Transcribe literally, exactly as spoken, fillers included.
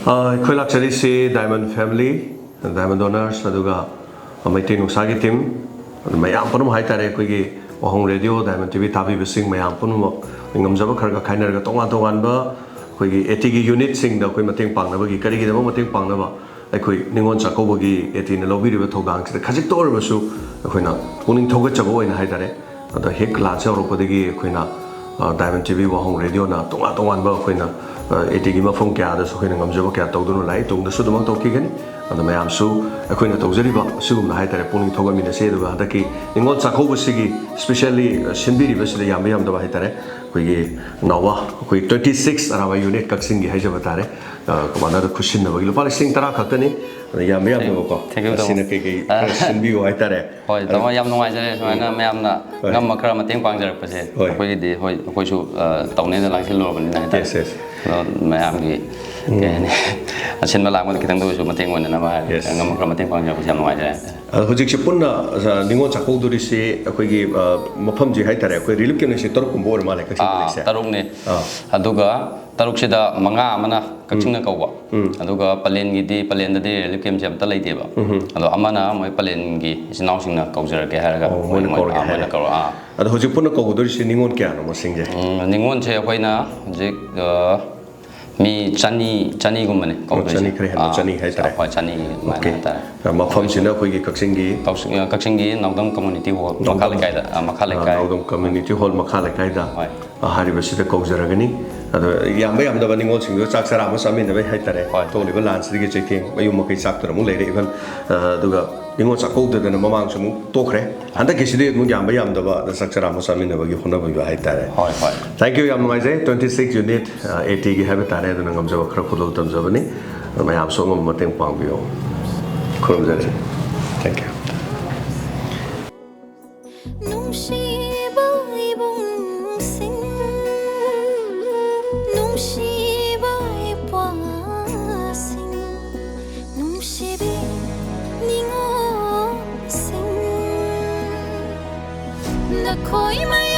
ꯑ, ꯑꯩꯈꯣꯏ ꯂꯥꯛꯆꯔꯤꯁꯤ Diamond Family, Diamond Donors, ꯑꯗꯨꯒ ꯃꯩꯇꯩ ꯅꯨꯡꯁꯥꯒꯤ team, ꯃꯌꯥꯝ ꯄꯨꯝꯅꯃꯛ ꯍꯥꯏꯇꯥꯔꯦ, ꯑꯩꯈꯣꯏꯒꯤ ꯋꯥꯍꯣꯡ ꯔꯦꯗꯤꯑꯣ, Diamond TV ꯊꯥꯕꯤꯕꯁꯤꯡ ꯃꯌꯥꯝ ꯄꯨꯝꯅꯃꯛ ꯉꯝꯖꯕ ꯈꯔ ꯈꯔ ꯈꯥꯏꯅꯔꯒ ꯇꯣꯉꯥꯟ ꯇꯣꯉꯥꯟꯕ ꯑꯩꯈꯣꯏꯒꯤ ATꯒꯤ unitꯁꯤꯡꯗ ꯑꯩꯈꯣꯏ ꯃꯇꯦꯡ ꯄꯥꯡꯅꯕꯒꯤ, ꯀꯔꯤꯒꯤꯗꯃꯛ ꯃꯇꯦꯡ ꯄꯥꯡꯅꯕ? ꯑꯩꯈꯣꯏ ꯅꯤꯉꯣꯜ ꯆꯥꯛꯀꯧꯕꯒꯤ ATꯅ ꯂꯧꯕꯤꯔꯤꯕ ꯊꯧꯗꯥꯡꯁꯤꯗ ꯈꯖꯤꯛꯇ ꯑꯣꯏꯔꯕꯁꯨ ꯑꯩꯈꯣꯏꯅ ꯄꯨꯛꯅꯤꯡ ꯊꯧꯒꯠꯆꯕ ꯑꯣꯏꯅ ꯍꯥꯏꯇꯥꯔꯦ, ꯑꯗ ꯍꯦꯛ ꯂꯥꯟꯁꯦ ꯍꯧꯔꯛꯄꯗꯒꯤ ꯑꯩꯈꯣꯏꯅ, ꯑ, Diamond TV, ꯋꯥꯍꯣꯡ ꯔꯦꯗꯤꯑꯣꯅ ꯇꯣꯉꯥꯟ ꯇꯣꯉꯥꯟꯕ ꯑꯩꯈꯣꯏꯅ, ꯑ, ATꯒꯤ ꯃꯐꯝ ꯀꯌꯥꯗꯁꯨ ꯑꯩꯈꯣꯏꯅ ꯉꯝꯖꯕ ꯀꯌꯥ ꯇꯧꯗꯨꯅ ꯂꯥꯛꯏ꯫ ꯇꯨꯡꯗꯁꯨ ꯑꯗꯨꯃꯛ ꯇꯧꯈꯤꯒꯅꯤ꯫ ꯑꯗ ꯃꯌꯥꯝꯁꯨ ꯑꯩꯈꯣꯏꯅ ꯇꯧꯖꯔꯤꯕ ꯑꯁꯤꯒꯨꯝꯅ ꯍꯥꯏꯇꯥꯔꯦ, ꯄꯨꯛꯅꯤꯡ ꯊꯧꯒꯠꯃꯤꯟꯅꯁꯤ꯫ ꯑꯗꯨꯒ ꯍꯟꯗꯛꯀꯤ ꯅꯤꯉꯣꯜ ꯆꯥꯛꯀꯧꯕꯁꯤꯒꯤ specially, ꯑ, ꯁꯤꯟꯕꯤꯔꯤꯕꯁꯤꯗ ꯌꯥꯝꯕ ꯌꯥꯝꯗꯕ ꯍꯥꯏꯇꯥꯔꯦ, ꯑꯩꯈꯣꯏꯒꯤ ꯅꯥꯎꯕ, ꯑꯩꯈꯣꯏ twenty six ꯑꯔꯥꯕꯥꯏ unit ꯀꯛꯆꯤꯡꯒꯤ ꯍꯥꯏꯖꯕ ꯇꯥꯔꯦ, ꯑ, commanderꯗ ꯈꯨꯠꯁꯤꯟꯅꯕꯒꯤ ꯂꯨꯄꯥ ꯂꯤꯁꯤꯡ ꯇꯔꯥ ꯈꯛꯇꯅꯤ꯫ ꯑꯗ ꯌꯥꯝꯕ ꯌꯥꯝꯗꯕꯀꯣ, Thank you, thank you, ꯇꯥꯃꯣ꯫ ꯑꯁꯤꯅ ꯀꯩꯀꯩ ꯈꯔ ꯁꯤꯟꯕꯤꯌꯨ ꯍꯥꯏꯇꯥꯔꯦ꯫ ꯍꯣꯏ, ꯇꯥꯃꯣ, ꯌꯥꯝ ꯅꯨꯡꯉꯥꯏꯖꯔꯦ ꯁꯨꯃꯥꯏꯅ ꯃꯌꯥꯝꯅ ꯍꯣꯏ꯫ ꯉꯝꯕ ꯈꯔ ꯃꯇꯦꯡ ꯄꯥꯡꯖꯔꯛꯄꯁꯦ꯫ ꯍꯣꯏ꯫ ꯑꯩꯈꯣꯏꯒꯤꯗꯤ, ꯍꯣꯏ, ꯑꯩꯈꯣꯏꯁꯨ, ꯑ, ꯇꯧꯅꯦꯅ ꯂꯥꯡꯁꯤꯜꯂꯨꯔꯕꯅꯤꯅ ꯍꯥꯏꯇꯥꯔꯦ꯫ Yes, yes꯫ ꯑꯗꯣ ꯃꯌꯥꯝꯒꯤ, ꯎꯝ꯫ ꯀꯩ ꯍꯥꯏꯅꯤ, ꯑꯁꯤꯟꯕ ꯂꯥꯡꯕꯗ ꯈꯤꯇꯪꯗ ꯑꯣꯏꯔꯁꯨ ꯃꯇꯦꯡ ꯑꯣꯏꯅꯅꯕ ꯍꯥꯏꯔꯒ Yes꯫ ꯉꯝꯕ ꯈꯔ ꯃꯇꯦꯡ ꯄꯥꯡꯖꯔꯛꯄꯁꯦ ꯌꯥꯝ ꯅꯨꯡꯉꯥꯏꯖꯔꯦ ꯍꯥꯏꯇꯥꯔꯦ꯫ ꯑꯗꯣ ꯍꯧꯖꯤꯛꯁꯦ ꯄꯨꯟꯅ, ꯑ, ꯅꯤꯉꯣꯜ ꯆꯥꯛꯀꯧꯗꯣꯔꯤꯁꯤ ꯑꯩꯈꯣꯏꯒꯤ, ꯑ, ꯃꯐꯝꯁꯤ ꯍꯥꯏꯇꯥꯔꯦ, ꯑꯩꯈꯣꯏ relief campꯁꯦ ꯇꯔꯨꯛ ꯀꯨꯝꯕ ꯑꯣꯏꯔ ꯃꯥꯜꯂꯦ ꯀꯛꯆꯤꯡꯗ ꯑꯥ, ꯂꯩꯁꯦ꯫ ꯇꯔꯨꯛꯅꯦ꯫ ꯑꯥ꯫ ꯑꯗꯨꯒ ꯇꯔꯨꯛꯁꯤꯗ ꯃꯉꯥ ꯑꯃꯅ ꯀꯛꯆꯤꯡꯅ ꯎꯝ꯫ ꯀꯧꯕ꯫ ꯎꯝ꯫ ꯑꯗꯨꯒ ꯄꯂꯦꯟꯒꯤꯗꯤ, ꯄꯂꯦꯟꯗꯗꯤ relief campꯁꯦ ꯑꯝꯇ ꯂꯩꯇꯦꯕ꯫ ꯎꯝ꯫ ꯑꯗꯣ ꯑꯃꯅ ꯃꯣꯏ ꯄꯂꯦꯟꯒꯤ ꯏꯆꯤꯟ ꯏꯅꯥꯎꯁꯤꯡꯅ ꯀꯧꯖꯔꯒꯦ ꯍꯥꯏꯔꯒ ꯑꯣ, ꯃꯣꯏꯅ ꯃꯣꯏ, ꯀꯧꯔꯒꯦ ꯑꯥ, ꯃꯣꯏꯅ ꯍꯥꯏꯔꯦ꯫ ꯀꯧꯔ-, ꯑꯥ꯫ ꯑꯗꯣ ꯍꯧꯖꯤꯛ ꯄꯨꯟꯅ ꯀꯧꯒꯗꯣꯔꯤꯁꯤ ꯅꯤꯉꯣꯜ ꯀꯌꯥꯅꯣ ꯃꯁꯤꯡꯁꯦ? ꯎꯝ, ꯅꯤꯉꯣꯜꯁꯦ ꯑꯩꯈꯣꯏꯅ ꯍꯧꯖꯤꯛ, ꯑ, ꯃꯤ ꯆꯅꯤ, ꯆꯅꯤꯒꯨꯝꯕꯅꯦ ꯑꯣ, ꯀꯧꯗꯣꯏꯁꯦ꯫ ꯆꯅꯤ ꯈꯔ ꯍꯦꯟꯕ, ꯑꯥ, ꯆꯅꯤ ꯍꯥꯏꯇꯥꯔꯦ꯫ ꯍꯣꯏ, ꯆꯅꯤ ꯑꯗꯨꯃꯥꯏꯅ ꯑꯣꯀꯦ꯫ ꯍꯥꯏꯇꯥꯔꯦ꯫ ꯑ, ꯃꯐꯝꯁꯤꯅ ꯑꯩꯈꯣꯏꯒꯤ ꯀꯛꯆꯤꯡꯒꯤ ꯀꯛꯆꯤꯡ, ꯑ, ꯀꯛꯆꯤꯡꯒꯤ ꯅꯥꯎꯗꯝ community hall ꯃꯈꯥ ꯅꯥꯎꯗꯝ, ꯂꯩꯀꯥꯏꯗ, ꯑ, ꯃꯈꯥ ꯑ, ꯂꯩꯀꯥꯏ꯫ ꯅꯥꯎꯗꯝ community hall ꯃꯈꯥ ꯂꯩꯀꯥꯏꯗ, ꯍꯣꯏ꯫ ꯑ, ꯍꯥꯏꯔꯤꯕꯁꯤꯗ ꯀꯧꯖꯔꯒꯅꯤ꯫ ꯑꯗꯣ ꯌꯥꯝꯕ ꯌꯥꯝꯗꯕ ꯅꯤꯉꯣꯜꯁꯤꯡꯗꯣ ꯆꯥꯛ ꯆꯔꯥ ꯑꯃ ꯆꯥꯃꯤꯟꯅꯕꯩ ꯍꯥꯏꯇꯥꯔꯦ꯫ ꯍꯣꯏ꯫ ꯊꯣꯛꯂꯤꯕ ꯂꯥꯟꯁꯤꯗꯒꯤ ꯆꯩꯊꯦꯡ, ꯃꯌꯨꯝ ꯃꯀꯩ ꯆꯥꯛꯇꯅ ꯑꯃꯨꯛ ꯂꯩꯔꯦ꯫ Even, ꯑ, ꯑꯗꯨꯒ ꯅꯤꯉꯣꯜ ꯆꯥꯛꯀꯧꯗꯗꯅ ꯃꯃꯥꯡꯁꯨ ꯑꯃꯨꯛ ꯇꯣꯛꯈ꯭ꯔꯦ꯫ ꯍꯟꯗꯛꯀꯤꯁꯤꯗꯤ ꯑꯃꯨꯛ ꯌꯥꯝꯕ ꯌꯥꯝꯗꯕ ꯑꯗ ꯆꯥꯛ ꯆꯔꯥ ꯑꯃ ꯆꯥꯃꯤꯟꯅꯕꯒꯤ ꯍꯣꯠꯅꯕꯤꯕ ꯍꯥꯏꯇꯥꯔꯦ꯫ ꯍꯣꯏ, ꯍꯣꯏ꯫ Thank you, ꯌꯥꯝ ꯅꯨꯡꯉꯥꯏꯖꯩ꯫ Twenty six unit, ꯑ, ATꯒꯤ ꯍꯥꯏꯕ ꯇꯥꯔꯦ, ꯑꯗꯨꯅ ꯉꯝꯖꯕ ꯈꯔ ꯈꯨꯗꯣꯜ ꯇꯝꯖꯕꯅꯤ꯫ ꯑꯗꯣ ꯃꯌꯥꯝꯁꯨ ꯑꯉꯝꯕ ꯃꯇꯦꯡ ꯄꯥꯡꯕꯤꯌꯨ꯫ ꯈꯨꯔꯨꯝꯖꯔꯤ꯫ Thank you꯫ ꯅꯨꯡꯁꯤꯕ ꯏꯕꯨꯡꯁꯤꯡ, ꯅꯨꯡꯁꯤꯕ ꯏꯄ꯭ꯋꯥꯁꯤꯡ, ꯅꯨꯡꯁꯤꯕꯤ ꯅꯤꯉꯣꯜꯁꯤꯡ, ꯅꯈꯣꯏ ꯃꯌꯥꯝ